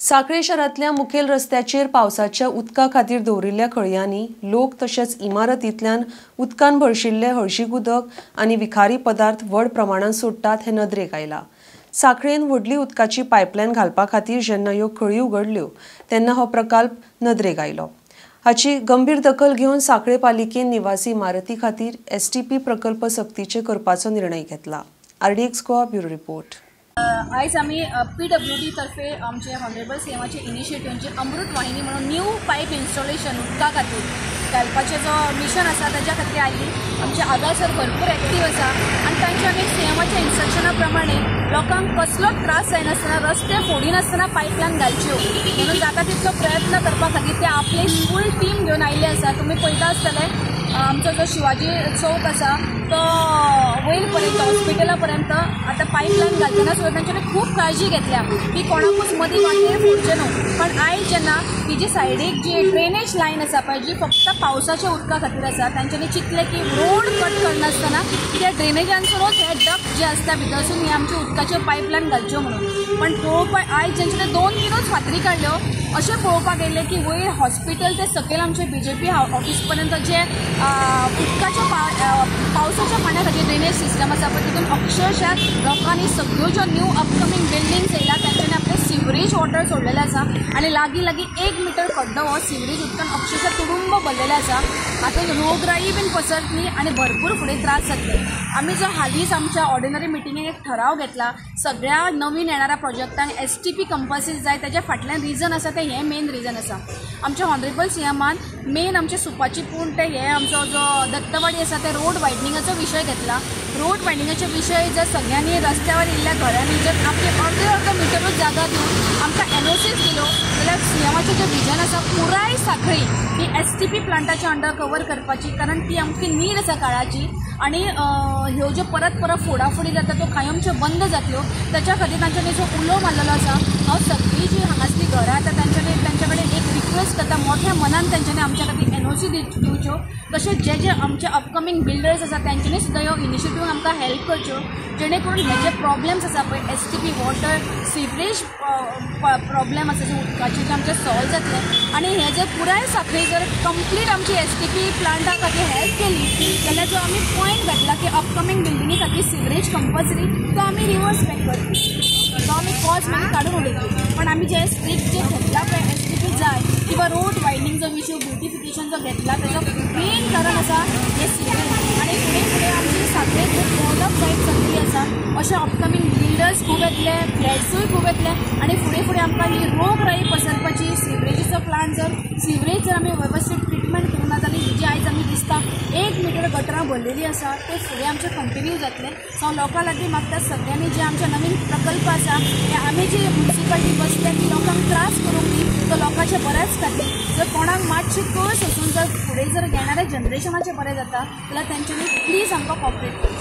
सांखळे शारांतल्या मुखेल रस्त्याचेर पावसाच्या उदका खातीर दवरिल्ल्या खळयांनी लोक तशेंच इमारतींतल्यान उदकान भरशिल्ले हळशीक उदक आनी विखारी पदार्थ व्हड प्रमाणांत सोडटात हें नदरेक आयलां. सांखळेन व्हडली उदकाची पायपलायन घालपा खातीर जेन्ना ह्यो खळी उगडल्यो तेन्ना हो प्रकल्प नदरेक आयलो. हाची गंभीर दखल घेवन सांखळे पालिकेन निवासी इमारती खातीर एसटीपी प्रकल्प सक्तीचे करपाचो निर्णय घेतला. RDX Goa bureau report. आयज आमी PWD तर्फे आमचे ऑनरेबल सीएमाचे इनिशिएटिव्ह अमृत वाहिनी म्हणून न्यू पायप इन्स्टॉलेशन उदका खातीर घालपाचें जो मिशन आसा ताच्या खातीर आयली. आमचे आगा सर भरपूर एक्टीव आसा आनी तांच्या आमी सीएमाच्या इन्स्ट्रक्शना प्रमाणे लोकांक कसलोच त्रास जायनासतना रस्ते फोडिनासतना पायपलायन घालच्यो म्हणून जाता तितलो प्रयत्न करपा खातीर ते आपली फूल टीम घेवन आयिल्ले आसा. तुमी पळयता आसतले आमचो जो शिवाजी चौक आसा तो वयर पर्यंत हॉस्पिटला पर्यंत आतां पायपलायन घालतना सुद्दां तांच्यांनी खूब काळजी घेतल्या की कोणाकूच मदीं वाटेर फोडचें न्हू. पण आयज जेन्ना ही जी सायडीक जी ड्रेनेज लायन आसा पळय जी फक्त पावसाच्या उदका खातीर आसा तांच्यांनी चिंतलें की रोड कट करनासतना त्या ड्रेनेजांसरोच हे डक जे आसता भितरसून हे आमचे उदकाच्यो पायपलायन घालच्यो म्हणून. पण पळोवपाक आयज जेंच्यांनी 2-3 फातरी काडल्यो अशें पळोवपाक गेलें की वयर हॉस्पिटल ते सकयल आमचे BJP office पर्यंत जे उदकाच्या पावसाच्या पाण्या खातीर ड्रेनेज सिस्टम आसा पळय तितून अक्षरशः लोकांनी सगळ्यो ज्यो न्यू अपकमींग बिल्डिंग्स येयल्या तांच्यांनी आपलें सिवरेज वॉटर सोडलेलें आसा आनी लागीं लागीं 1 मिटर खड्डो हो सिवरेज उदकान अक्षरशः तुडुंब भरलेलें आसा. हातूंत रोगराई बीन पसरतली आनी भरपूर फुडें त्रास जातले. आमी जो हालींच आमच्या ऑर्डिनरी मिटिंगेक एक ठराव घेतला सगळ्या नवीन येणाऱ्या प्रोजेक्टांक STP compulsory जाय ताच्या फाटल्यान रिजन आसा तें हें मेन रिजन आसा. आमच्या ऑनरेबल सीएमान मेन आमचे सुपाची पूण ते हे आमचो जो दत्तवाडी आसा ते रोड वायडनिंगाचो विशय घेतला. रोड वायडनिंगाचो विशय जर सगळ्यांनी रस्त्यावर येयल्ल्या घरांनी जर आपली अर्दे अर्द मिटरूच जागा दिवन आमकां NOCs दिल्यो जाल्यार सीएमाचें जें विजन आसा पुराय सांखळी ही STP प्लांटाच्या अंडर कवर करपाची, कारण ती आमची नीड आसा काळाची आनी ह्यो ज्यो परत परत फोडाफोडी जाता त्यो कायमच्यो बंद जातल्यो ताच्या खातीर तांच्यांनी जो उलो मारलेलो आसा. हांव सगळीं जीं हांगासलीं घरां आसा तांच्यांनी तांच्या कडेन एक रिक्वेस्ट करता मोठ्या मनान तांच्यांनी आमच्या खातीर NOC दिवच्यो. तशेंच जे जे आमचे अपकमींग बिल्डर्स आसा तांच्यांनी सुद्दां ह्यो इनिशिएटीव आमकां हेल्प करच्यो जेणे करून हे जे प्रॉब्लेम्स आसा पळय STP water सिवरेज प्रॉब्लेम आसा जे उदकाचे ते आमचे सॉल्व जातले आनी हे जर पुराय सांखळी जर कंप्लीट आमची STP प्लांटा खातीर हेल्प केली जाल्यार जो आमी पॉयंट घातला की अपकमींग बिल्डिंगी खातीर सिवरेज कंपल्सरी तो आमी रिवर्स बॅक करतली, तो आमी कॉज मागीर काडून उडयतली. पण आमी जे स्ट्रिक्ट जे घेतला पळय STP जाय किंवा रोड वायडनींग जो विशय ब्युटिफिकेशन जो घेतला ताजो मेन कारण आसा हे सिवरेज आनी फुडें फुडें आमची सांखळी खूब डेवलप जायत चल्लेली आसा. अशे अपकमींग बिल्डर्स खूब येतले, फ्लॅट्सूय खूब येतले आनी फुडें फुडें आमकां ही रोगराई पसरपाची सिवरेजीचो प्लांट जर सिवरेज जर आमी वेवस्थीत ट्रिटमेंट करूं ना जाल्यार ही जी आयज आमी दिसता 1 मिटर गटरां भरलेली आसा ते फुडें आमचें कंटिन्यू जातलें. सो हांव लोकां लागीं मागता सगळ्यांनी जे आमचे नवीन प्रकल्प आसा ते आमी जी म्युनिसिपालिटी बसल्या ती लोकांक त्रास करूंक न्ही, तो लोकांचे बऱ्याच खातीर जर कोणाक मातशी कळ सोसून जर फुडें जर येणाऱ्या जनरेशनाचें बरें जाता जाल्यार तेंच्यांनी प्लीज आमकां कॉपरेट करचें.